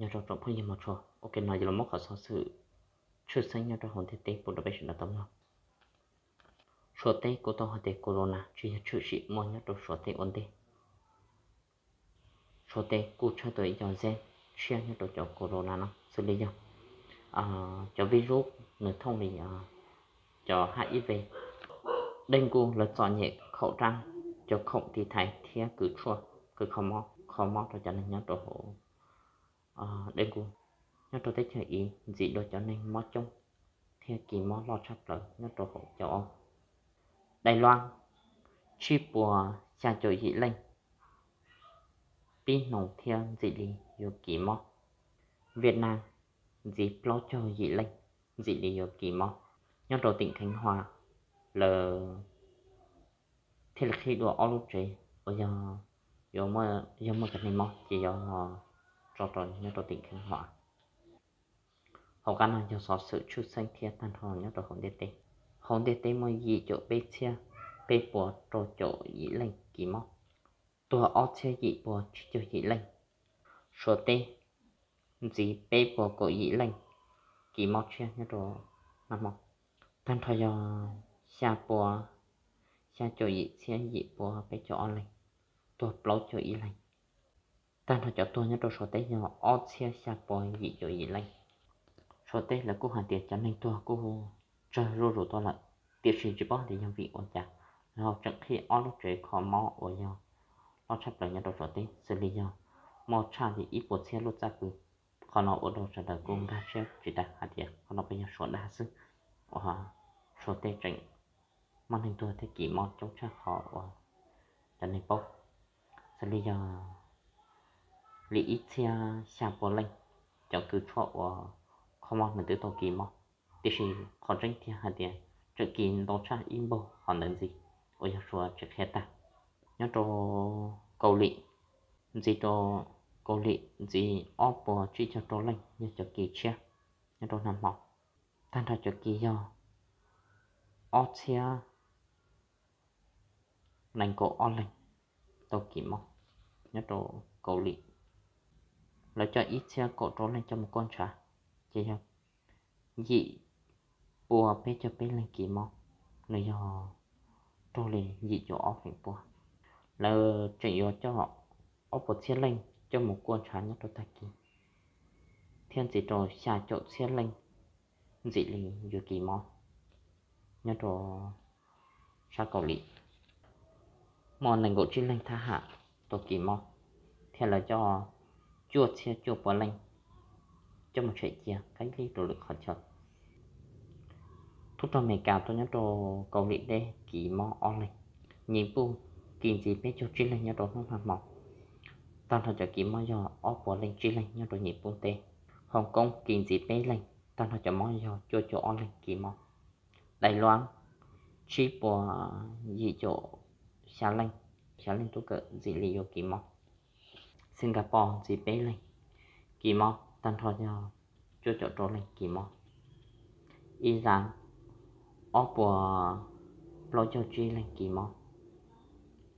Nyob zoo tsoom phooj ywg mog tshua, ua ke no yuav los muab qhov xov xwm tshwj xeeb nyob rau hauv ntiaj teb pub rau peb sawv daws tau mloog. Suav teb kuj tau hais tias corona tsis yog tshwm sim muaj nyob rau Suav teb ua ntej. Suav teb kuj tshaj tau ib co zeb tshiab nyob rau cov corona no xws li yog cov virus nws thooj li cov HIV, dengue, lawv txom nyem khaum rab, cov khoom tiv thaiv thiab kws tshuaj, kws kho mob rau cov neeg nyob rau hauv dengue. Nyob rau teb chaws Iv ntxim dua cov neeg mob coob thiab kis mob loj tshaj plaws nyob rau hauv Cauv Ob. Daij Luab tsib puas xya caum yim leej pib hnoos thiab ntxim li yuav kis mob. Viaj Nam ntxiv plaub caug yim leej ntxim li yuav kis mob. Nyob rau tỉnh Khánh Hòa, lawv thiaj li qhib dua ob lub tsev uas yog muaj cov neeg mob ces yuav tso rau nyob rau tỉnh Khánh Hòa. Hauv qab no yog xov xwm tshwj xeeb thiab tag nrho nyob rau hauv ntiaj teb. Hauv ntiaj teb muaj yim caum peb txhiab peb puas rau caum yim leej kis mob, tuag ob txhiab yim puas tsib caug yim leej. Suav teb ntxiv peb puas kaum yim leej kis mob tshiab nyob rau nag hmo. Tag nrho yog xya puas xya caum yim txhiab yim puas peb caug ob leeg, tuag plaub caug ib leeg. Tag nrho cov tuag nyob rau Suav teb yog ob txhiab xya puas yim caum yim leej. Suav teb lawv kuj hais tias cov neeg tuag kuj tsawg zuj zus tuaj lawm, tiam sis tsis paub tias yog vim ua cas lawv ho tseem qhib ob lub tsev kho mob uas yog loj tshaj plaws nyob rau Suav teb xws li yog muaj tshaj li ib puas txhiab lub txaj pw. Qhov no ua rau sawv daws kuj nkag siab tsis tas hais tias qhov no puas yog Suav dag xwb uas Suav teb tseem muaj neeg tuag thiab kis mob coob tshaj qhov uas cov neeg paub. Xws li yog li ib txhiab xya puas leej cov kws tshuaj uas kho mob nws twb tau kis mob, tiam sis qhov tseeb tiag hais tias tseem kis ntau tshaj ib npaug qhov ntawd ntxiv uas yog Suav tsis qhia tag. Nyob rau Kaus Lim, ntxiv rau Kaus Lim ntxiv ob puas tsib caug rau leej yog cov kis tshiab nyob rau nag hmo. Tag nrho cov kis yog ob txhiab nees nkaum ob leeg tau kis mob nyob rau Kaus Lim. Lawv coj ib txhiab kaum rau leej coj mus kuaj ntshav, ces yog yim puas peb caug peb leeg kis mob, nws yog raug li yim caum ob feem pua. Lawv tseem yuav coj ob puas txhiab leej coj mus kuaj ntshav nyob rau tag kis, thiab ntxiv rau xya caum txhiab leej ntxim li yuav kis mob nyob rau sab Kaus Lim. Muaj nees nkaum tsib leeg thab ham tau kis mob, thiab lawv coj cuaj txhiab cuaj puas leej coj mus tshem cia kaib li rau lwm qhov chaw. Tub rog Amelikas tuaj nyob rau Kaus Lim teb kis mob ob leeg. Nyij Puj kis ntxiv peb caug tsib leeg nyob rau hnub nag hmo. Tag nrho cov kis mob yog ob puas leej tsib leeg nyob rau Nyij Puj teb. Hoo Koob kis ntxiv peb leeg, tag nrho cov mob yog cuaj caum ob leeg kis mob. Daij Luab tsib puas yim caum xya leej, xya leej tub kawm ntxim li yuav kis mob. Singapore ntxiv peb leeg kis mob, tag nrho yog cuaj caum rau leeg kis mob. Iran ob puas plaub caug tsib leeg kis mob,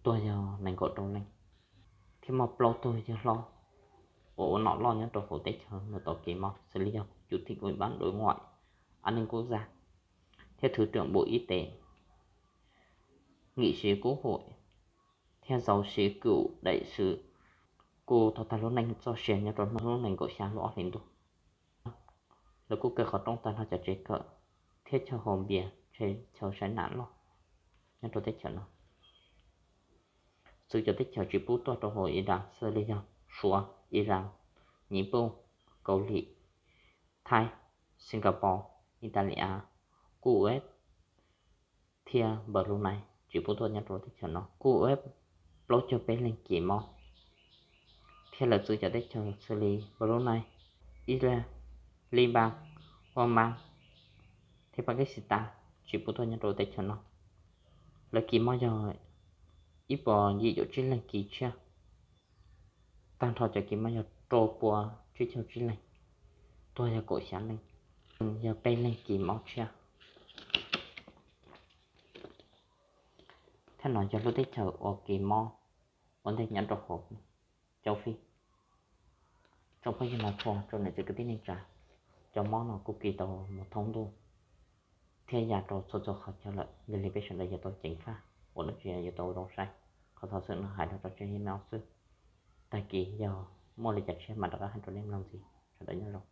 tuag yog nees nkaum rau leej, thiab muaj plaub tug yawg hlob uas ua nom loj nyob rau hauv teb chaws no tau kis mob xws li yog chủ tịch ủy ban đối ngoại an ninh quốc gia, thiab thứ trưởng bộ y tế, nghị sĩ quốc hội, thiab giáo sĩ cựu đại sứ, kuj tau tag lub neej txoj sia nyob rau hnub nees nkaum xya lub ob hlis ntuj. Lawv kuj kaw qhov rooj tag nrho cov tsev kawm thiab chaw haus npias, chaw saib nas loj nyob rau teb chaws no. Txwv cov teb chaws tsis pub tuaj rau hauv Iran xws li yog Suav, Iran, Nyij Pooj, Kaus Lim, Thaib, Singapore, Italia, Kuwait thiab Brunei tsis pub tuaj nyob rau teb chaws no. Kuwait plaub caug peb leeg kis mob, thiab lawv txwv cov teb chaws xws li Brunei, Israel, Liban, Oman thiab Pakistan tsis pub tuaj nyob rau teb chaws no. Lawv kis mob yog ib puas yim caum tsib leeg kis tshiab, tag nrho cov kis mob yog rau puas tsib caug tsib leeg, tuag yog kaum xya leej, yog peb leeg kis mob tshiab. Thab no yog lub teb chaws uas kis mob ua ntej nyob rau hauv châu Phi. Tsoom phooj ywg mloog txhua rau niam txiv kwv tij neej tsa, cov mob no kuj kis tau mus thoob ntuj thiab ya rau txhua txhua qhov chaw lawm, yog li peb sawv daws yuav tau ceev faj ua dab tsi yuav tau zoo saib. Qhov xov xwm no hais los tso tseg li no xwb, tag kis yog muaj li cas tshiab mam rov qab hais rau nej mloog ntxiv. Sawv daws nyob zoo.